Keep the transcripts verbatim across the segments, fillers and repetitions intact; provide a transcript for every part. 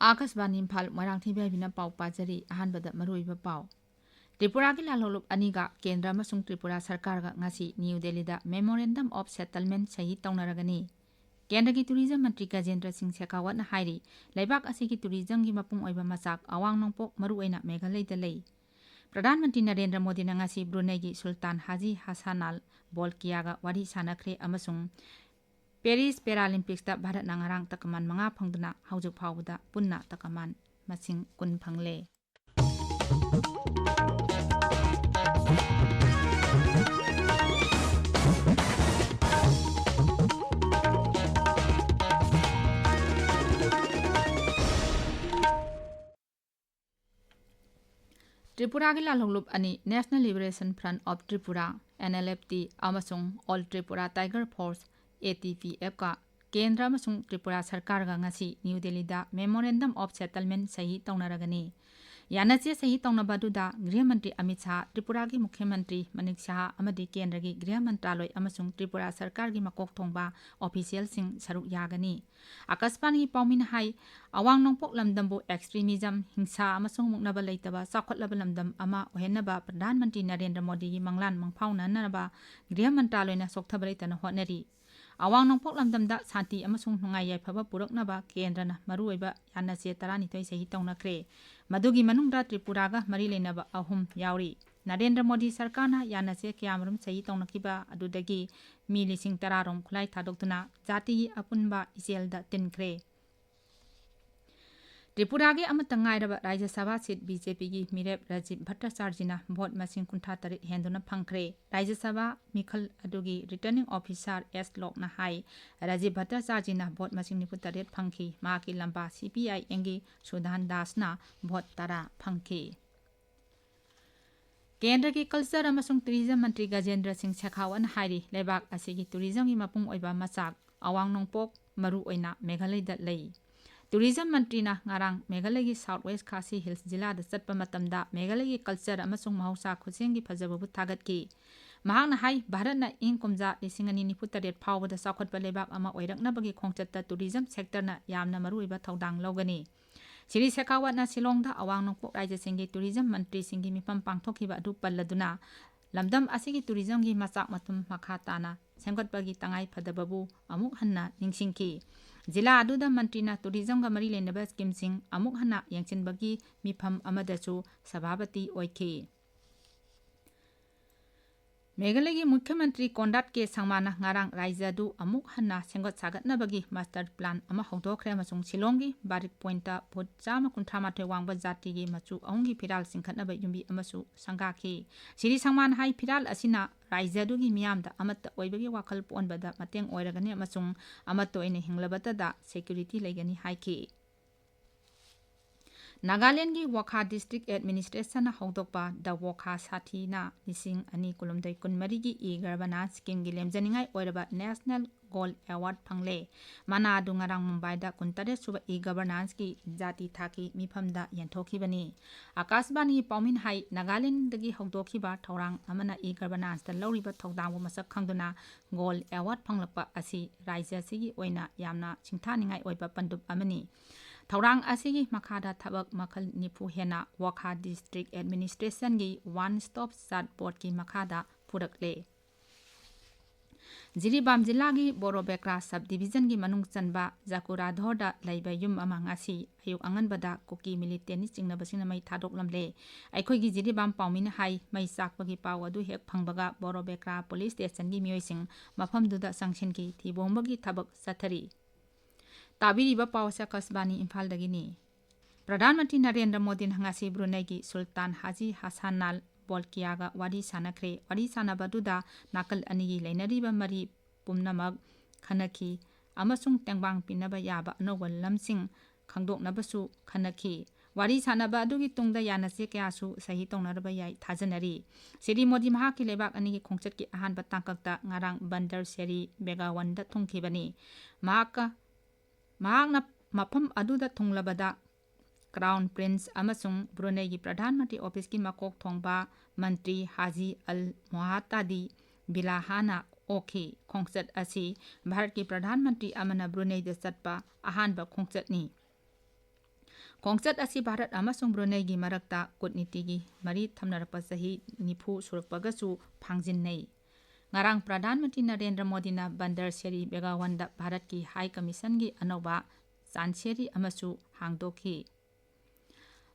ꯑꯥꯀꯥꯁꯕꯥꯅꯤ ꯏꯝꯐꯥꯜ, ꯃꯣꯏꯔꯥꯡꯊꯦꯝ ꯏꯕꯦꯕꯤꯅ ꯄꯥꯎ ꯄꯥꯖꯔꯤ꯫ ꯑꯍꯥꯟꯕꯗ ꯃꯔꯨꯑꯣꯏꯕ ꯄꯥꯎ꯫ ꯇ꯭ꯔꯤꯄꯨꯔꯥꯒꯤ ꯂꯥꯜꯍꯧꯂꯨꯞ ꯑꯅꯤꯒ ꯀꯦꯟꯗ꯭ꯔ ꯑꯃꯁꯨꯡ ꯇ꯭ꯔꯤꯄꯨꯔꯥ ꯁꯔꯀꯥꯔꯒ ꯉꯁꯤ ꯅ꯭ꯌꯨ ꯗꯦꯜꯂꯤꯗ Memorandum of Settlement ꯁꯍꯤ ꯇꯧꯅꯔꯒꯅꯤ꯫ ꯀꯦꯟꯗ꯭ꯔꯒꯤ ꯇꯨꯔꯤꯖꯝ ꯃꯟꯇ꯭ꯔꯤ ꯒꯖꯦꯟꯗ꯭ꯔ ꯁꯤꯡ ꯁꯦꯈꯥꯋꯠꯅ ꯍꯥꯏꯔꯤ, ꯂꯩꯕꯥꯛ ꯑꯁꯤꯒꯤ ꯇꯨꯔꯤꯖꯝꯒꯤ ꯃꯄꯨꯡ ꯑꯣꯏꯕ ꯃꯆꯥꯛ ꯑꯋꯥꯡ ꯅꯣꯡꯄꯣꯛ, ꯃꯔꯨꯑꯣꯏꯅ ꯃꯦꯘꯥꯂꯌꯗ ꯂꯩ꯫ ꯄ꯭ꯔꯙꯥꯟ ꯃꯟꯇ꯭ꯔꯤ ꯅꯔꯦꯟꯗ꯭ꯔ ꯃꯣꯗꯤꯅ ꯉꯁꯤ ꯕ꯭ꯔꯨꯅꯩꯒꯤ ꯁꯨꯜꯇꯥꯟ ꯍꯥꯖꯤ ꯍꯁꯥꯅꯥꯜ ꯕꯣꯜꯀꯤꯌꯥꯒ ꯋꯥꯔꯤ ꯁꯥꯟꯅꯈ꯭ꯔꯦ ꯑꯃꯁꯨꯡ ꯄꯦꯔꯤꯁ ꯄꯦꯔꯥꯂꯤꯝꯄꯤꯛꯁꯇ ꯚꯥꯔꯠꯅ ꯉꯔꯥꯡ ꯇꯀꯃꯥꯟ ꯃꯉꯥ ꯐꯪꯗꯨꯅ ꯍꯧꯖꯤꯛ ꯐꯥꯎꯕꯗ ꯄꯨꯟꯅ ꯇꯀꯃꯥꯟ ꯃꯁꯤꯡ ꯀꯨꯟ ꯐꯪꯂꯦ꯫ ꯇ꯭ꯔꯤꯄꯨꯔꯥꯒꯤ ꯂꯥꯜꯍꯧꯂꯨꯞ ꯑꯅꯤ, National Liberation Front of Tripura, N L F T, ꯑꯃꯁꯨꯡ All Tripura Tiger Force, A T P F ꯀ ꯀꯦꯟꯗ꯭ꯔ ꯑꯃꯁꯨꯡ ꯇ꯭ꯔꯤꯄꯨꯔꯥ ꯁꯔꯀꯥꯔꯒ ꯉꯁꯤ ꯅ꯭ꯌꯨ ꯗꯦꯜꯂꯤꯗ Memorandum of Settlement ꯁꯍꯤ ꯇꯧꯅꯔꯒꯅꯤ꯫ ꯌꯥꯅꯆꯦ ꯁꯍꯤ ꯇꯧꯅꯕ ꯑꯗꯨꯗ ꯒ꯭ꯔꯤꯍ ꯃꯟꯇ꯭ꯔꯤ ꯑꯃꯤꯠ ꯁꯥꯍ, ꯇ꯭ꯔꯤꯄꯨꯔꯥꯒꯤ ꯃꯨꯈ꯭ꯌ ꯃꯟꯇ꯭ꯔꯤ ꯃꯅꯤꯛ ꯁꯥꯍ ꯑꯃꯗꯤ ꯀꯦꯟꯗ꯭ꯔꯒꯤ ꯒ꯭ꯔꯤꯍ ꯃꯟꯇ꯭ꯔꯥꯂꯣꯏ ꯑꯃꯁꯨꯡ ꯇ꯭ꯔꯤꯄꯨꯔꯥ ꯁꯔꯀꯥꯔꯒꯤ ꯃꯀꯣꯛ ꯊꯣꯡꯕ ꯑꯣꯐꯤꯁꯤꯌꯦꯜꯁꯤꯡ ꯁꯔꯨꯛ ꯌꯥꯒꯅꯤ꯫ ꯑꯥꯀꯥꯁꯕꯥꯅꯤꯒꯤ ꯄꯥꯎꯃꯤꯅ ꯍꯥꯏ, ꯑꯋꯥꯡ ꯅꯣꯡꯄꯣꯛ ꯂꯝꯗꯝꯕꯨ extremism, ꯍꯤꯡꯁꯥ ꯑꯃꯁꯨꯡ ꯃꯨꯛꯅꯕ ꯂꯩꯇꯕ ꯆꯥꯎꯈꯠꯂꯕ ꯂꯝꯗꯝ ꯑꯃ ꯑꯣꯏꯍꯟꯅꯕ ꯄ꯭ꯔꯙꯥꯟ ꯃꯟꯇ꯭ꯔꯤ ꯅꯔꯦꯟꯗ꯭ꯔ ꯃꯣꯗꯤꯒꯤ ꯃꯪꯂꯥꯟ ꯃꯪꯐꯥꯎꯅꯅꯕ ꯒ꯭ꯔꯤꯍ ꯃꯟꯇ꯭ꯔꯥꯂꯣꯏꯅ ꯆꯣꯛꯊꯕ ꯂꯩꯇꯅ ꯍꯣꯠꯅꯔꯤ꯫ ꯑꯋꯥꯡ ꯅꯣꯡꯄꯣꯛ ꯂꯝꯗꯝꯗ ꯁꯥꯟꯇꯤ ꯑꯃꯁꯨꯡ ꯅꯨꯡꯉꯥꯏ ꯌꯥꯏꯐꯕ ꯄꯨꯔꯛꯅꯕ ꯀꯦꯟꯗ꯭ꯔꯅ ꯃꯔꯨꯑꯣꯏꯕ ꯌꯥꯅꯆꯦ ꯇꯔꯥꯅꯤꯊꯣꯏ ꯁꯍꯤ ꯇꯧꯅꯈ꯭ꯔꯦ꯫ ꯃꯗꯨꯒꯤ ꯃꯅꯨꯡꯗ ꯇ꯭ꯔꯤꯄꯨꯔꯥꯒ ꯃꯔꯤ ꯂꯩꯅꯕ ꯑꯍꯨꯝ ꯌꯥꯎꯔꯤ꯫ ꯅꯔꯦꯟꯗ꯭ꯔ ꯃꯣꯗꯤ ꯁꯔꯀꯥꯔꯅ ꯌꯥꯅꯆꯦ ꯀꯌꯥꯃꯔꯨꯝ ꯁꯍꯤ ꯇꯧꯅꯈꯤꯕ ꯑꯗꯨꯗꯒꯤ ꯃꯤ ꯂꯤꯁꯤꯡ ꯇꯔꯥ ꯔꯣꯝ ꯈꯨꯠꯂꯥꯏ ꯊꯥꯗꯣꯛꯇꯨꯅ ꯖꯥꯇꯤꯒꯤ ꯑꯄꯨꯟꯕ ꯏꯆꯦꯜꯗ ꯇꯤꯟꯈ꯭ꯔꯦ꯫ ꯇ꯭ꯔꯤꯄꯨꯔꯥꯒꯤ ꯑꯃꯠꯇ ꯉꯥꯏꯔꯕ ꯔꯥꯖ꯭ꯌ ꯁꯚꯥ ꯁꯤꯠ ꯕꯤ ꯖꯦ ꯄꯤꯒꯤ ꯃꯤꯔꯦꯞ ꯔꯥꯖꯤꯕ ꯚꯠꯇꯥꯆꯥꯔꯖꯤꯅ ꯚꯣꯠ ꯃꯁꯤꯡ ꯀꯨꯟꯊ꯭ꯔꯥ ꯇꯔꯦꯠ ꯍꯦꯟꯗꯨꯅ ꯐꯪꯈ꯭ꯔꯦ꯫ ꯔꯥꯖ꯭ꯌ ꯁꯚꯥ ꯃꯤꯈꯜ ꯑꯗꯨꯒꯤ Returning Officer ꯑꯦꯁ ꯂꯣꯛꯅ ꯍꯥꯏ, ꯔꯥꯖꯤꯕ ꯚꯠꯇꯥꯆꯥꯔꯖꯤꯅ ꯚꯣꯠ ꯃꯁꯤꯡ ꯅꯤꯐꯨ ꯇꯔꯦꯠ ꯐꯪꯈꯤ꯫ ꯃꯍꯥꯛꯀꯤ ꯂꯝꯕꯥ ꯁꯤ ꯄꯤ ꯑꯥꯏ ꯑꯦꯝꯒꯤ ꯁꯨꯗꯥꯟ ꯗꯥꯁꯅ ꯚꯣꯠ ꯇꯔꯥ ꯐꯪꯈꯤ꯫ ꯀꯦꯟꯗ꯭ꯔꯒꯤ ꯀꯜꯆꯔ ꯑꯃꯁꯨꯡ ꯇꯨꯔꯤꯖꯝ ꯃꯟꯇ꯭ꯔꯤ ꯒꯖꯦꯟꯗ꯭ꯔ ꯁꯤꯡ ꯁꯦꯈꯥꯋꯠꯅ ꯍꯥꯏꯔꯤ, ꯂꯩꯕꯥꯛ ꯑꯁꯤꯒꯤ ꯇꯨꯔꯤꯖꯝꯒꯤ ꯃꯄꯨꯡ ꯑꯣꯏꯕ ꯃꯆꯥꯛ ꯑꯋꯥꯡ ꯅꯣꯡꯄꯣꯛ, ꯃꯔꯨꯑꯣꯏꯅ ꯃꯦꯘꯥꯂꯌꯗ ꯂꯩ꯫ ꯇꯨꯔꯤꯖꯝ ꯃꯟꯇ꯭ꯔꯤꯅ ꯉꯔꯥꯡ ꯃꯦꯘꯥꯂꯌꯒꯤ South West Khasi Hills ꯖꯤꯂꯥꯗ ꯆꯠꯄ ꯃꯇꯝꯗ ꯃꯦꯘꯥꯂꯌꯒꯤ ꯀꯜꯆꯔ ꯑꯃꯁꯨꯡ ꯃꯍꯧꯁꯥ ꯈꯨꯠꯁꯦꯝꯒꯤ ꯐꯖꯕꯕꯨ ꯊꯥꯒꯠꯈꯤ꯫ ꯃꯍꯥꯛꯅ ꯍꯥꯏ, ꯚꯥꯔꯠꯅ ꯏꯪ ꯀꯨꯝꯖꯥ ꯂꯤꯁꯤꯡ ꯑꯅꯤ ꯅꯤꯐꯨ ꯇꯔꯦꯠ ꯐꯥꯎꯕꯗ ꯆꯥꯎꯈꯠꯄ ꯂꯩꯕꯥꯛ ꯑꯃ ꯑꯣꯏꯔꯛꯅꯕꯒꯤ ꯈꯣꯡꯆꯠꯇ tourism sectorꯅ ꯌꯥꯝꯅ ꯃꯔꯨꯑꯣꯏꯕ ꯊꯧꯗꯥꯡ ꯂꯧꯒꯅꯤ꯫ ꯁ꯭ꯔꯤ ꯁꯦꯈꯥꯋꯠꯅ ꯁꯤꯂꯣꯡꯗ ꯑꯋꯥꯡ ꯅꯣꯡꯄꯣꯛ ꯔꯥꯖ꯭ꯌꯁꯤꯡꯒꯤ tourism ꯃꯟꯇ꯭ꯔꯤꯁꯤꯡꯒꯤ ꯃꯤꯐꯝ ꯄꯥꯡꯊꯣꯛꯈꯤꯕ ꯑꯗꯨ ꯄꯜꯂꯗꯨꯅ, ꯂꯝꯗꯝ ꯑꯁꯤꯒꯤ tourismꯒꯤ ꯃꯆꯥꯛ ꯃꯊꯨꯝ ꯃꯈꯥ ꯇꯥꯅ ꯁꯦꯝꯒꯠꯄꯒꯤ ꯇꯉꯥꯏ ꯐꯗꯕꯕꯨ ꯑꯃꯨꯛ ꯍꯟꯅ ꯅꯤꯡꯁꯤꯡꯈꯤ꯫ ꯖꯤꯂꯥ ꯑꯗꯨꯗ ꯃꯟꯇ꯭ꯔꯤꯅ tourismꯒ ꯃꯔꯤ ꯂꯩꯅꯕ schemeꯁꯤꯡ ꯑꯃꯨꯛ ꯍꯟꯅ ꯌꯦꯡꯁꯤꯟꯕꯒꯤ ꯃꯤꯐꯝ ꯑꯃꯗꯁꯨ ꯁꯚꯥꯄꯇꯤ ꯑꯣꯏꯈꯤ꯫ ꯃꯦꯘꯥꯂꯌꯒꯤ ꯃꯨꯈ꯭ꯌ ꯃꯟꯇ꯭ꯔꯤ ꯀꯣꯟꯔꯥꯗ ꯀꯦ ꯁꯪꯃꯥꯅ ꯉꯔꯥꯡ ꯔꯥꯖ꯭ꯌ ꯑꯗꯨ ꯑꯃꯨꯛ ꯍꯟꯅ ꯁꯦꯝꯒꯠ ꯁꯥꯒꯠꯅꯕꯒꯤ master plan ꯑꯃ ꯍꯧꯗꯣꯛꯈ꯭ꯔꯦ ꯑꯃꯁꯨꯡ ꯁꯤꯂꯣꯡꯒꯤ ꯕꯥꯔꯤꯛ ꯄꯣꯏꯟꯠꯇ ꯐꯨꯠ ꯆꯥꯝꯃ ꯀꯨꯟꯊ꯭ꯔꯥ ꯃꯥꯊꯣꯏ ꯋꯥꯡꯕ ꯖꯥꯇꯤꯒꯤ ꯃꯆꯨ ꯑꯍꯨꯝꯒꯤ ꯐꯤꯔꯥꯜ ꯆꯤꯡꯈꯠꯅꯕ ꯌꯨꯝꯕꯤ ꯑꯃꯁꯨ ꯁꯪꯒꯥꯈꯤ꯫ ꯁ꯭ꯔꯤ ꯁꯪꯃꯥꯅ ꯍꯥꯏ, ꯐꯤꯔꯥꯜ ꯑꯁꯤꯅ ꯔꯥꯖ꯭ꯌ ꯑꯗꯨꯒꯤ ꯃꯤꯌꯥꯝꯗ ꯑꯃꯠꯇ ꯑꯣꯏꯕꯒꯤ ꯋꯥꯈꯜ ꯄꯣꯛꯍꯟꯕꯗ ꯃꯇꯦꯡ ꯑꯣꯏꯔꯒꯅꯤ ꯑꯃꯁꯨꯡ ꯑꯃꯠꯇ ꯑꯣꯏꯅ ꯍꯤꯡꯂꯕꯇꯗ security ꯂꯩꯒꯅꯤ ꯍꯥꯏꯈꯤ꯫ ꯅꯥꯒꯥꯂꯦꯟꯗꯒꯤ ꯋꯣꯈꯥ district administrationꯅ ꯍꯧꯗꯣꯛꯄ The Wokha Sathꯤꯅ ꯂꯤꯁꯤꯡ ꯑꯅꯤ ꯀꯨꯟꯍꯨꯝꯗꯣꯏ ꯀꯨꯟꯃꯔꯤꯒꯤ e-governance schemeꯒꯤ ꯂꯦꯝꯖꯅꯤꯡꯉꯥꯏ ꯑꯣꯏꯔꯕ National Gold Award ꯐꯪꯂꯦ꯫ ꯃꯅꯥ ꯑꯗꯨ ꯉꯔꯥꯡ ꯃꯨꯝꯕꯥꯏꯗ ꯀꯨꯟꯇꯔꯦꯠ ꯁꯨꯕ e-governanceꯀꯤ ꯖꯥꯇꯤ ꯊꯥꯛꯀꯤ ꯃꯤꯐꯝꯗ ꯌꯦꯟꯊꯣꯛꯈꯤꯕꯅꯤ꯫ ꯑꯀꯥꯁꯕꯥꯅꯤꯒꯤ ꯄꯥꯎꯃꯤꯅ ꯍꯥꯏ, ꯅꯥꯒꯥꯂꯦꯟꯗꯒꯤ ꯍꯧꯗꯣꯛꯈꯤꯕ ꯊꯧꯔꯥꯡ ꯑꯃꯅ e-governanceꯇ ꯂꯧꯔꯤꯕ ꯊꯧꯗꯥꯡꯕꯨ ꯃꯁꯛ ꯈꯪꯗꯨꯅ Gold Award ꯐꯪꯂꯛꯄ ꯑꯁꯤ ꯔꯥꯖ꯭ꯌ ꯑꯁꯤꯒꯤ ꯑꯣꯏꯅ ꯌꯥꯝꯅ ꯁꯤꯡꯊꯥꯅꯤꯡꯉꯥꯏ ꯑꯣꯏꯕ ꯄꯟꯗꯨꯞ ꯑꯃꯅꯤ꯫ ꯊꯧꯔꯥꯡ ꯑꯁꯤꯒꯤ ꯃꯈꯥꯗ ꯊꯕꯛ ꯃꯈꯜ ꯅꯤꯐꯨ ꯍꯦꯟꯅ ꯋꯣꯈꯥ district administrationꯒꯤ One Stop Chatbotꯀꯤ ꯃꯈꯥꯗ ꯄꯨꯔꯛꯂꯦ꯫ ꯖꯤꯔꯤꯕꯥꯝ ꯖꯤꯂꯥꯒꯤ ꯕꯣꯔꯣꯕꯦꯀ꯭ꯔꯥ sub divisionꯒꯤ ꯃꯅꯨꯡ ꯆꯟꯕ ꯖꯀꯨꯔꯥꯙꯣꯔꯗ ꯂꯩꯕ ꯌꯨꯝ ꯑꯃ ꯉꯁꯤ ꯑꯌꯨꯛ ꯑꯉꯟꯕꯗ ꯀꯨꯀꯤ militantꯅ ꯆꯤꯡꯅꯕꯁꯤꯡꯅ ꯃꯩ ꯊꯥꯗꯣꯛꯂꯝꯂꯦ꯫ ꯑꯩꯈꯣꯏꯒꯤ ꯖꯤꯔꯤꯕꯥꯝ ꯄꯥꯎꯃꯤꯅ ꯍꯥꯏ, ꯃꯩ ꯆꯥꯛꯄꯒꯤ ꯄꯥꯎ ꯑꯗꯨ ꯍꯦꯛ ꯐꯪꯕꯒ ꯕꯣꯔꯣꯕꯦꯀ꯭ꯔꯥ police stationꯒꯤ ꯃꯤꯑꯣꯏꯁꯤꯡ ꯃꯐꯝꯗꯨꯗ ꯆꯪꯁꯤꯟꯈꯤ꯫ ꯊꯤꯕꯣꯡꯕꯒꯤ ꯊꯕꯛ ꯆꯠꯊꯔꯤ꯫ ꯇꯥꯕꯤꯔꯤꯕ ꯄꯥꯎ ꯑꯁꯤ ꯑꯀꯥꯁꯕꯥꯅꯤ ꯏꯝꯐꯥꯜꯗꯒꯤꯅꯤ꯫ ꯄ꯭ꯔꯙꯥꯟ ꯃꯟꯇ꯭ꯔꯤ ꯅꯔꯦꯟꯗ꯭ꯔ ꯃꯣꯗꯤꯅ ꯉꯁꯤ ꯕ꯭ꯔꯨꯅꯩꯒꯤ ꯁꯨꯜꯇꯥꯟ ꯍꯥꯖꯤ ꯍꯁꯥꯟ ꯑꯜ ꯕꯣꯜꯀꯤꯌꯥꯒ ꯋꯥꯔꯤ ꯁꯥꯟꯅꯈ꯭ꯔꯦ꯫ ꯋꯥꯔꯤ ꯁꯥꯟꯅꯕ ꯑꯗꯨꯗ ꯅꯥꯀꯜ ꯑꯅꯤꯒꯤ ꯂꯩꯅꯔꯤꯕ ꯃꯔꯤ ꯄꯨꯝꯅꯃꯛ ꯈꯟꯅꯈꯤ ꯑꯃꯁꯨꯡ ꯇꯦꯡꯕꯥꯡ ꯄꯤꯅꯕ ꯌꯥꯕ ꯑꯅꯧꯕ ꯂꯝꯁꯤꯡ ꯈꯪꯗꯣꯛꯅꯕꯁꯨ ꯈꯟꯅꯈꯤ꯫ ꯋꯥꯔꯤ ꯁꯥꯟꯅꯕ ꯑꯗꯨꯒꯤ ꯇꯨꯡꯗ ꯌꯥꯅꯆꯦ ꯀꯌꯥꯁꯨ ꯁꯍꯤ ꯇꯧꯅꯔꯕ ꯌꯥꯏ ꯊꯥꯖꯅꯔꯤ꯫ ꯁ꯭ꯔꯤ ꯃꯣꯗꯤ ꯃꯍꯥꯛꯀꯤ ꯂꯩꯕꯥꯛ ꯑꯅꯤꯒꯤ ꯈꯣꯡꯆꯠꯀꯤ ꯑꯍꯥꯟꯕ ꯇꯥꯡꯀꯛꯇ ꯉꯔꯥꯡ ꯕꯟꯗꯔ ꯁꯦꯔꯤ ꯕꯦꯒꯥꯋꯟꯗ ꯊꯨꯡꯈꯤꯕꯅꯤ꯫ ꯃꯍꯥꯛꯀ, ꯃꯍꯥꯛꯅ ꯃꯐꯝ ꯑꯗꯨꯗ ꯊꯨꯡꯂꯕꯗ Crown Prince ꯑꯃꯁꯨꯡ ꯕ꯭ꯔꯨꯅꯩꯒꯤ ꯄ꯭ꯔꯙꯥꯟ ꯃꯟꯇ꯭ꯔꯤ ꯑꯣꯐꯤꯁꯀꯤ ꯃꯀꯣꯛ ꯊꯣꯡꯕ ꯃꯟꯇ꯭ꯔꯤ ꯍꯥꯖꯤ ꯑꯜ ꯃꯣꯍꯥꯇꯥꯗꯤ ꯕꯤꯂꯥꯍꯥꯅ ꯑꯣꯛꯈꯤ꯫ ꯈꯣꯡꯆꯠ ꯑꯁꯤ ꯚꯥꯔꯠꯀꯤ ꯄ꯭ꯔꯙꯥꯟ ꯃꯟꯇ꯭ꯔꯤ ꯑꯃꯅ ꯕ꯭ꯔꯨꯅꯩꯗ ꯆꯠꯄ ꯑꯍꯥꯟꯕ ꯈꯣꯡꯆꯠꯅꯤ꯫ ꯈꯣꯡꯆꯠ ꯑꯁꯤ ꯚꯥꯔꯠ ꯑꯃꯁꯨꯡ ꯕ꯭ꯔꯨꯅꯩꯒꯤ ꯃꯔꯛꯇ ꯀꯨꯠꯅꯤꯇꯤꯒꯤ ꯃꯔꯤ ꯊꯝꯅꯔꯛꯄ ꯆꯍꯤ ꯅꯤꯐꯨ ꯁꯨꯔꯛꯄꯒꯁꯨ ꯐꯥꯡꯖꯤꯟꯅꯩ꯫ ꯉꯔꯥꯡ ꯄ꯭ꯔꯙꯥꯟ ꯃꯟꯇ꯭ꯔꯤ ꯅꯔꯦꯟꯗ꯭ꯔ ꯃꯣꯗꯤꯅ ꯕꯟꯗꯔ ꯁꯦꯔꯤ ꯕꯦꯒꯥꯋꯟꯗ ꯚꯥꯔꯠꯀꯤ ꯍꯥꯏ ꯀꯃꯤꯁꯟꯒꯤ ꯑꯅꯧꯕ ꯆꯥꯟꯁꯦꯔꯤ ꯑꯃꯁꯨ ꯍꯥꯡꯗꯣꯛꯈꯤ꯫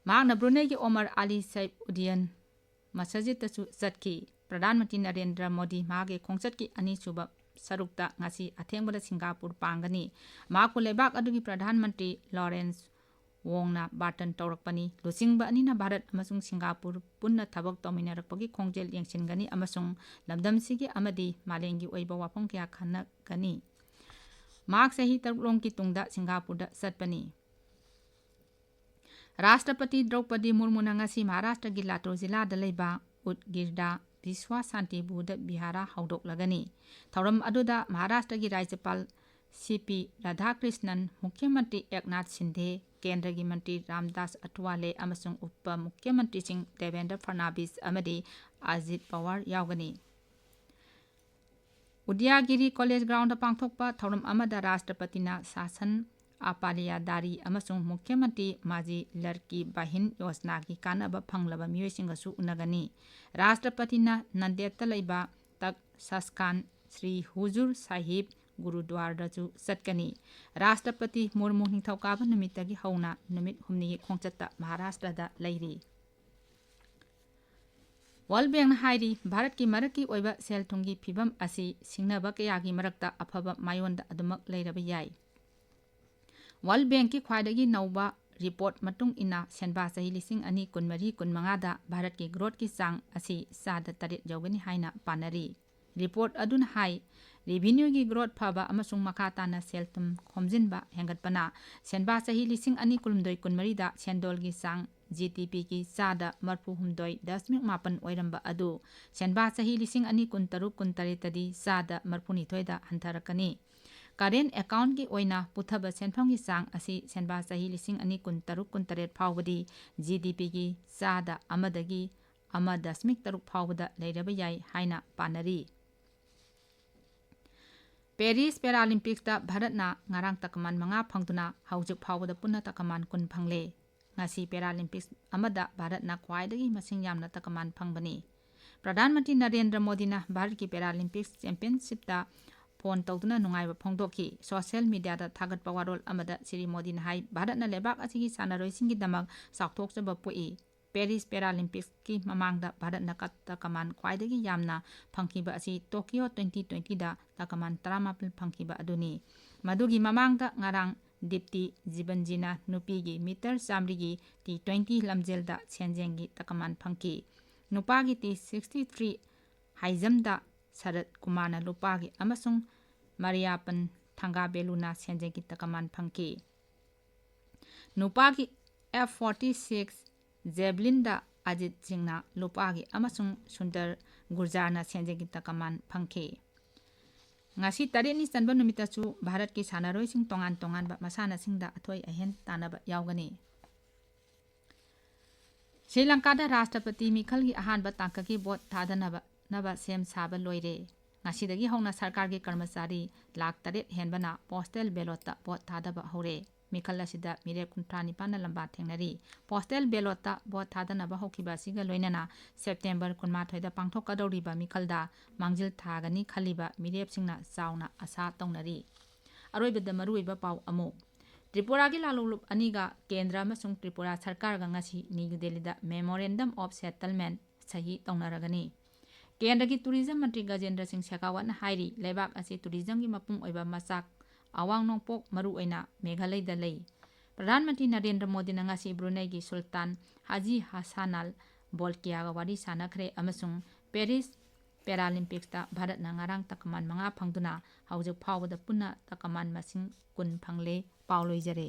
ꯃꯍꯥꯛꯅ ꯕ꯭ꯔꯨꯅꯩꯒꯤ ꯑꯣꯃꯔ ꯑꯂꯤ ꯁꯩꯐ ꯎꯗꯤꯌꯟ ꯃꯁꯖꯤꯗꯇꯁꯨ ꯆꯠꯈꯤ꯫ ꯄ꯭ꯔꯙꯥꯟ ꯃꯟꯇ꯭ꯔꯤ ꯅꯔꯦꯟꯗ꯭ꯔ ꯃꯣꯗꯤ ꯃꯍꯥꯛꯀꯤ ꯈꯣꯡꯆꯠꯀꯤ ꯑꯅꯤꯁꯨꯕ ꯁꯔꯨꯛꯇ ꯉꯁꯤ ꯑꯊꯦꯡꯕꯗ ꯁꯤꯡꯒꯥꯄꯨꯔ ꯄꯥꯡꯒꯅꯤ꯫ ꯃꯍꯥꯛꯄꯨ ꯂꯩꯕꯥꯛ ꯑꯗꯨꯒꯤ ꯄ꯭ꯔꯙꯥꯟ ꯃꯟꯇ꯭ꯔꯤ ꯂꯣꯔꯦꯟꯁ ꯋꯣꯡꯅ ꯕꯥꯔꯇꯟ ꯇꯧꯔꯛꯄꯅꯤ꯫ ꯂꯨꯆꯤꯡꯕ ꯑꯅꯤꯅ ꯚꯥꯔꯠ ꯑꯃꯁꯨꯡ ꯁꯤꯡꯒꯥꯄꯨꯔ ꯄꯨꯟꯅ ꯊꯕꯛ ꯇꯧꯃꯤꯟꯅꯔꯛꯄꯒꯤ ꯈꯣꯡꯖꯦꯜ ꯌꯦꯡꯁꯤꯟꯒꯅꯤ ꯑꯃꯁꯨꯡ ꯂꯝꯗꯝꯁꯤꯒꯤ ꯑꯃꯗꯤ ꯃꯥꯂꯦꯝꯒꯤ ꯑꯣꯏꯕ ꯋꯥꯐꯝ ꯀꯌꯥ ꯈꯟꯅꯒꯅꯤ꯫ ꯃꯍꯥꯛ ꯆꯍꯤ ꯇꯔꯨꯛ ꯂꯣꯝꯒꯤ ꯇꯨꯡꯗ ꯁꯤꯡꯒꯥꯄꯨꯔꯗ ꯆꯠꯄꯅꯤ꯫ ꯔꯥꯁꯇ꯭ꯔꯄꯇꯤ ꯗ꯭ꯔꯧꯄꯗꯤ ꯃꯨꯔꯃꯨꯅ ꯉꯁꯤ ꯃꯍꯥꯔꯥꯁꯇ꯭ꯔꯒꯤ ꯂꯥꯇꯨꯔ ꯖꯤꯂꯥꯗ ꯂꯩꯕ ꯎꯠꯒꯤꯔꯗꯥ ꯕꯤꯁ꯭ꯋꯥ ꯁꯥꯟꯇꯤ ꯕꯨꯙ ꯕꯤꯍꯥꯔꯥ ꯍꯧꯗꯣꯛꯂꯒꯅꯤ꯫ ꯊꯧꯔꯝ ꯑꯗꯨꯗ ꯃꯍꯥꯔꯥꯁꯇ꯭ꯔꯒꯤ ꯔꯥꯖ꯭ꯌꯄꯥꯜ ꯁꯤ ꯄꯤ ꯔꯥꯙꯥꯀ꯭ꯔꯤꯁꯅꯟ, ꯃꯨꯈ꯭ꯌ ꯃꯟꯇ꯭ꯔꯤ ꯑꯦꯛꯅꯥꯊ ꯁꯤꯟꯙꯦ, ꯀꯦꯟꯗ꯭ꯔꯒꯤ ꯃꯟꯇ꯭ꯔꯤ ꯔꯥꯝꯗꯥꯁ ꯑꯊꯋꯥꯂꯦ ꯑꯃꯁꯨꯡ ꯎꯄ ꯃꯨꯈ꯭ꯌ ꯃꯟꯇ꯭ꯔꯤꯁꯤꯡ ꯗꯦꯕꯦꯟꯗ꯭ꯔ ꯐꯔꯅꯥꯕꯤꯁ ꯑꯃꯗꯤ ꯑꯖꯤꯠ ꯄꯋꯥꯔ ꯌꯥꯎꯒꯅꯤ꯫ ꯎꯗꯌꯥꯒꯤꯔꯤ ꯀꯣꯂꯦꯖ ꯒ꯭ꯔꯥꯎꯟꯗ ꯄꯥꯡꯊꯣꯛꯄ ꯊꯧꯔꯝ ꯑꯃꯗ ꯔꯥꯁꯇ꯭ꯔꯄꯇꯤꯅ ꯁꯥꯁꯟ ꯑꯥꯄꯥꯂꯤꯌꯥꯗꯥꯔꯤ ꯑꯃꯁꯨꯡ ꯃꯨꯈ꯭ꯌ ꯃꯟꯇ꯭ꯔꯤ ꯃꯥꯖꯤ ꯂꯔꯀꯤ ꯕꯥꯍꯤꯟ ꯌꯣꯖꯅꯥꯒꯤ ꯀꯥꯟꯅꯕ ꯐꯪꯂꯕ ꯃꯤꯑꯣꯏꯁꯤꯡꯒꯁꯨ ꯎꯅꯒꯅꯤ꯫ ꯔꯥꯁꯇ꯭ꯔꯄꯇꯤꯅ ꯅꯟꯗꯦꯠꯇ ꯂꯩꯕ ꯇꯛ ꯁꯁꯀꯥꯟ ꯁ꯭ꯔꯤ ꯍꯨꯖꯨꯔ ꯁꯥꯍꯤꯕ ꯒꯨꯔꯨꯗ꯭ꯋꯥꯔꯗꯁꯨ ꯆꯠꯀꯅꯤ꯫ ꯔꯥꯁꯇ꯭ꯔꯄꯇꯤ ꯃꯨꯔꯃꯨ ꯅꯤꯡꯊꯧꯀꯥꯕ ꯅꯨꯃꯤꯠꯇꯒꯤ ꯍꯧꯅ ꯅꯨꯃꯤꯠ ꯍꯨꯝꯅꯤꯒꯤ ꯈꯣꯡꯆꯠꯇ ꯃꯍꯥꯔꯥꯁꯇ꯭ꯔꯗ ꯂꯩꯔꯤ꯫ ꯋꯥꯔꯜ ꯕꯦꯡꯛꯅ ꯍꯥꯏꯔꯤ, ꯚꯥꯔꯠꯀꯤ ꯃꯔꯛꯀꯤ ꯑꯣꯏꯕ ꯁꯦꯜ ꯊꯨꯝꯒꯤ ꯐꯤꯕꯝ ꯑꯁꯤ ꯁꯤꯡꯅꯕ ꯀꯌꯥꯒꯤ ꯃꯔꯛꯇ ꯑꯐꯕ ꯃꯥꯏꯌꯣꯟꯗ ꯑꯗꯨꯃꯛ ꯂꯩꯔꯕ ꯌꯥꯏ꯫ ꯋꯥꯔꯜ ꯕꯦꯡꯛꯀꯤ ꯈ꯭ꯋꯥꯏꯗꯒꯤ ꯅꯧꯕ ꯔꯤꯄꯣꯔꯠ ꯃꯇꯨꯡ ꯏꯟꯅ, ꯁꯦꯟꯕꯥ ꯆꯍꯤ ꯂꯤꯁꯤꯡ ꯑꯅꯤ ꯀꯨꯟꯃꯔꯤ ꯀꯨꯟꯃꯉꯥꯗ ꯚꯥꯔꯠꯀꯤ ꯒ꯭ꯔꯣꯠꯀꯤ ꯆꯥꯡ ꯑꯁꯤ ꯆꯥꯗ ꯇꯔꯦꯠ ꯌꯧꯒꯅꯤ ꯍꯥꯏꯅ ꯄꯥꯅꯔꯤ꯫ ꯔꯤꯄꯣꯔꯠ ꯑꯗꯨꯅ ꯍꯥꯏ, ꯔꯦꯚꯤꯅ꯭ꯌꯨꯒꯤ ꯒ꯭ꯔꯣꯠ ꯐꯕ ꯑꯃꯁꯨꯡ ꯃꯈꯥ ꯇꯥꯅ ꯁꯦꯜ ꯊꯨꯝ ꯈꯣꯝꯖꯤꯟꯕ ꯍꯦꯟꯒꯠꯄꯅ ꯁꯦꯟꯕꯥ ꯆꯍꯤ ꯂꯤꯁꯤꯡ ꯑꯅꯤ ꯀꯨꯟꯍꯨꯝꯗꯣꯏ ꯀꯨꯟꯃꯔꯤꯗ ꯁꯦꯟꯗꯣꯜꯒꯤ ꯆꯥꯡ ꯖꯤ ꯗꯤ ꯄꯤꯒꯤ ꯆꯥꯗ ꯃꯔꯐꯨ ꯍꯨꯝꯗꯣꯏ ꯗꯁꯃꯤꯛ ꯃꯥꯄꯟ ꯑꯣꯏꯔꯝꯕ ꯑꯗꯨ ꯁꯦꯟꯕꯥ ꯆꯍꯤ ꯂꯤꯁꯤꯡ ꯑꯅꯤ ꯀꯨꯟꯇꯔꯨꯛ ꯀꯨꯟꯇꯔꯦꯠꯇꯗꯤ ꯆꯥꯗ ꯃꯔꯐꯨꯅꯤꯊꯣꯏꯗ ꯍꯟꯊꯔꯛꯀꯅꯤ꯫ ꯀꯔꯦꯟ ꯑꯦꯀꯥꯎꯟꯒꯤ ꯑꯣꯏꯅ ꯄꯨꯊꯕ ꯁꯦꯟꯐꯝꯒꯤ ꯆꯥꯡ ꯑꯁꯤ ꯁꯦꯟꯕꯥ ꯆꯍꯤ ꯂꯤꯁꯤꯡ ꯑꯅꯤ ꯀꯨꯟ ꯇꯔꯨꯛ ꯀꯨꯟ ꯇꯔꯦꯠ ꯐꯥꯎꯕꯗꯤ ꯖꯤ ꯗꯤ ꯄꯤꯒꯤ ꯆꯥꯗ ꯑꯃꯗꯒꯤ ꯑꯃ ꯗꯁꯃꯤꯛ ꯇꯔꯨꯛ ꯐꯥꯎꯕꯗ ꯂꯩꯔꯕ ꯌꯥꯏ ꯍꯥꯏꯅ ꯄꯥꯅꯔꯤ꯫ ꯄꯦꯔꯤꯁ ꯄꯦꯔꯥꯂꯤꯝꯄꯤꯛꯁꯇ ꯚꯥꯔꯠꯅ ꯉꯔꯥꯡ ꯇꯀꯃꯥꯟ ꯃꯉꯥ ꯐꯪꯗꯨꯅ ꯍꯧꯖꯤꯛ ꯐꯥꯎꯕꯗ ꯄꯨꯟꯅ ꯇꯀꯃꯥꯟ ꯀꯨꯟ ꯐꯪꯂꯦ꯫ ꯉꯁꯤ ꯄꯦꯔꯥꯂꯤꯝꯄꯤꯛꯁ ꯑꯃꯗ ꯚꯥꯔꯠꯅ ꯈ꯭ꯋꯥꯏꯗꯒꯤ ꯃꯁꯤꯡ ꯌꯥꯝꯅ ꯇꯀꯃꯥꯟ ꯐꯪꯕꯅꯤ꯫ ꯄ꯭ꯔꯙꯥꯟ ꯃꯟꯇ꯭ꯔꯤ ꯅꯔꯦꯟꯗ꯭ꯔ ꯃꯣꯗꯤꯅ ꯚꯥꯔꯠꯀꯤ ꯄꯦꯔꯥꯂꯤꯝꯄꯤꯛꯁ ꯆꯦꯝꯄꯤꯌꯟꯁꯤꯞꯇ ꯐꯣꯟ ꯇꯧꯗꯨꯅ ꯅꯨꯡꯉꯥꯏꯕ ꯐꯣꯡꯗꯣꯛꯈꯤ꯫ ꯁꯣꯁꯤꯌꯦꯜ ꯃꯤꯗꯤꯌꯥꯗ ꯊꯥꯒꯠꯄ ꯋꯥꯔꯣꯜ ꯑꯃꯗ ꯁ꯭ꯔꯤ ꯃꯣꯗꯤꯅ ꯍꯥꯏ, ꯚꯥꯔꯠꯅ ꯂꯩꯕꯥꯛ ꯑꯁꯤꯒꯤ ꯁꯥꯟꯅꯔꯣꯏꯁꯤꯡꯒꯤꯗꯃꯛ ꯆꯥꯎꯊꯣꯛꯆꯕ ꯄꯣꯛꯏ꯫ ꯄꯦꯔꯤꯁ ꯄꯦꯔꯥꯂꯤꯝꯄꯤꯛꯁꯀꯤ ꯃꯃꯥꯡꯗ ꯚꯥꯔꯠꯅ ꯀꯠ-, ꯇꯀꯃꯥꯟ ꯈ꯭ꯋꯥꯏꯗꯒꯤ ꯌꯥꯝꯅ ꯐꯪꯈꯤꯕ ꯑꯁꯤ ꯇꯣꯀꯤꯌꯣ ꯇ꯭ꯋꯦꯟꯇꯤ ꯇ꯭ꯋꯦꯟꯇꯤꯗ ꯇꯀꯃꯥꯟ ꯇꯔꯥꯃꯥꯄꯜ ꯐꯪꯈꯤꯕ ꯑꯗꯨꯅꯤ꯫ ꯃꯗꯨꯒꯤ ꯃꯃꯥꯡꯗ ꯉꯔꯥꯡ ꯗꯤꯞꯇꯤ ꯖꯤꯕꯟꯖꯤꯅ ꯅꯨꯄꯤꯒꯤ ꯃꯤꯇꯔ ꯆꯥꯃꯔꯤꯒꯤ ꯇꯤ ꯇ꯭ꯋꯦꯟꯇꯤ ꯂꯝꯖꯦꯜꯗ ꯁꯦꯟꯖꯦꯡꯒꯤ ꯇꯀꯃꯥꯟ ꯐꯪꯈꯤ꯫ ꯅꯨꯄꯥꯒꯤ ꯇꯤ ꯁꯤꯛꯁꯇꯤ ꯊ꯭ꯔꯤ ꯍꯥꯏ ꯖꯝꯗ ꯁꯔꯠ ꯀꯨꯃꯥꯔꯅ ꯂꯨꯄꯥꯒꯤ ꯑꯃꯁꯨꯡ ꯃꯔꯤꯌꯥꯄꯟ ꯊꯪꯒꯥꯕꯦꯂꯨꯅ ꯁꯦꯟꯖꯦꯡꯒꯤ ꯇꯀꯃꯥꯟ ꯐꯪꯈꯤ꯫ ꯅꯨꯄꯥꯒꯤ ꯑꯦꯐ ꯐꯣꯔꯇꯤ ꯁꯤꯛꯁ ꯖꯦꯕꯂꯤꯟꯗ ꯑꯖꯤꯠ ꯁꯤꯡꯅ ꯂꯨꯄꯥꯒꯤ ꯑꯃꯁꯨꯡ ꯁꯨꯟꯗꯔ ꯒꯨꯔꯖꯥꯔꯅ ꯁꯦꯟꯖꯦꯡꯒꯤ ꯇꯀꯃꯥꯟ ꯐꯪꯈꯤ꯫ ꯉꯁꯤ ꯇꯔꯦꯠꯅꯤ ꯆꯟꯕ ꯅꯨꯃꯤꯠꯇꯁꯨ ꯚꯥꯔꯠꯀꯤ ꯁꯥꯟꯅꯔꯣꯏꯁꯤꯡ ꯇꯣꯉꯥꯟ ꯇꯣꯉꯥꯟꯕ ꯃꯁꯥꯟꯅꯁꯤꯡꯗ ꯑꯊꯣꯏ ꯑꯍꯦꯟ ꯇꯥꯟꯅꯕ ꯌꯥꯎꯒꯅꯤ꯫ ꯁ꯭ꯔꯤ ꯂꯪꯀꯥꯗ ꯔꯥꯁꯇ꯭ꯔꯄꯇꯤ ꯃꯤꯈꯜꯒꯤ ꯑꯍꯥꯟꯕ ꯇꯥꯡꯀꯛꯀꯤ ꯚꯣꯠ ꯊꯥꯗꯅꯕ, ꯅꯕ ꯁꯦꯝ ꯁꯥꯕ ꯂꯣꯏꯔꯦ꯫ ꯉꯁꯤꯗꯒꯤ ꯍꯧꯅ ꯁꯔꯀꯥꯔꯒꯤ ꯀꯔꯃꯆꯥꯔꯤ ꯂꯥꯈ ꯇꯔꯦꯠ ꯍꯦꯟꯕꯅ ꯄꯣꯁꯇꯦꯜ ꯕꯦꯂꯣꯠꯇ ꯚꯣꯠ ꯊꯥꯗꯕ ꯍꯧꯔꯦ꯫ ꯃꯤꯈꯜ ꯑꯁꯤꯗ ꯃꯤꯔꯦꯞ ꯀꯨꯟꯊ꯭ꯔꯥ ꯅꯤꯄꯥꯟꯅ ꯂꯝꯕꯥ ꯊꯦꯡꯅꯔꯤ꯫ ꯄꯣꯁꯇꯦꯜ ꯕꯦꯂꯣꯠꯇ ꯚꯣꯠ ꯊꯥꯗꯅꯕ ꯍꯧꯈꯤꯕ ꯑꯁꯤꯒ ꯂꯣꯏꯅꯅ ꯁꯦꯞꯇꯦꯝꯕꯔ ꯀꯨꯟꯃꯥꯊꯣꯏꯗ ꯄꯥꯡꯊꯣꯛꯀꯗꯧꯔꯤꯕ ꯃꯤꯈꯜꯗ ꯃꯥꯡꯖꯤꯜ ꯊꯥꯒꯅꯤ ꯈꯜꯂꯤꯕ ꯃꯤꯔꯦꯞꯁꯤꯡꯅ ꯆꯥꯎꯅ ꯑꯁꯥ ꯇꯧꯅꯔꯤ꯫ ꯑꯔꯣꯏꯕꯗ ꯃꯔꯨꯑꯣꯏꯕ ꯄꯥꯎ ꯑꯃꯨꯛ꯫ ꯇ꯭ꯔꯤꯄꯨꯔꯥꯒꯤ ꯂꯥꯂꯣꯡꯂꯨꯞ ꯑꯅꯤꯒ ꯀꯦꯟꯗ꯭ꯔ ꯑꯃꯁꯨꯡ ꯇ꯭ꯔꯤꯄꯨꯔꯥ ꯁꯔꯀꯥꯔꯒ ꯉꯁꯤ ꯅ꯭ꯌꯨ ꯗꯦꯜꯂꯤꯗ Memorandum of Settlement ꯁꯍꯤ ꯇꯧꯅꯔꯒꯅꯤ꯫ ꯀꯦꯟꯗ꯭ꯔꯒꯤ ꯇꯨꯔꯤꯖꯝ ꯃꯟꯇ꯭ꯔꯤ ꯒꯖꯦꯟꯗ꯭ꯔ ꯁꯤꯡ ꯁꯦꯈꯥꯋꯠꯅ ꯍꯥꯏꯔꯤ, ꯂꯩꯕꯥꯛ ꯑꯁꯤ ꯇꯨꯔꯤꯖꯝꯒꯤ ꯃꯄꯨꯡ ꯑꯣꯏꯕ ꯃꯆꯥꯛ ꯑꯋꯥꯡ ꯅꯣꯡꯄꯣꯛ, ꯃꯔꯨꯑꯣꯏꯅ ꯃꯦꯘꯥꯂꯌꯗ ꯂꯩ꯫ ꯄ꯭ꯔꯙꯥꯟ ꯃꯟꯇ꯭ꯔꯤ ꯅꯔꯦꯟꯗ꯭ꯔ ꯃꯣꯗꯤꯅ ꯉꯁꯤ ꯕ꯭ꯔꯨꯅꯩꯒꯤ ꯁꯨꯜꯇꯥꯟ ꯍꯥꯖꯤ ꯍꯁꯥꯅꯥꯜ ꯕꯣꯜꯀꯤꯌꯥꯒ ꯋꯥꯔꯤ ꯁꯥꯟꯅꯈ꯭ꯔꯦ ꯑꯃꯁꯨꯡ ꯄꯦꯔꯤꯁ ꯄꯦꯔꯥꯂꯤꯝꯄꯤꯛꯁꯇ ꯚꯥꯔꯠꯅ ꯉꯔꯥꯡ ꯇꯀꯃꯥꯟ ꯃꯉꯥ ꯐꯪꯗꯨꯅ ꯍꯧꯖꯤꯛ ꯐꯥꯎꯕꯗ ꯄꯨꯟꯅ ꯇꯀꯃꯥꯟ ꯃꯁꯤꯡ ꯀꯨꯟ ꯐꯪꯂꯦ꯫ ꯄꯥꯎ ꯂꯣꯏꯖꯔꯦ꯫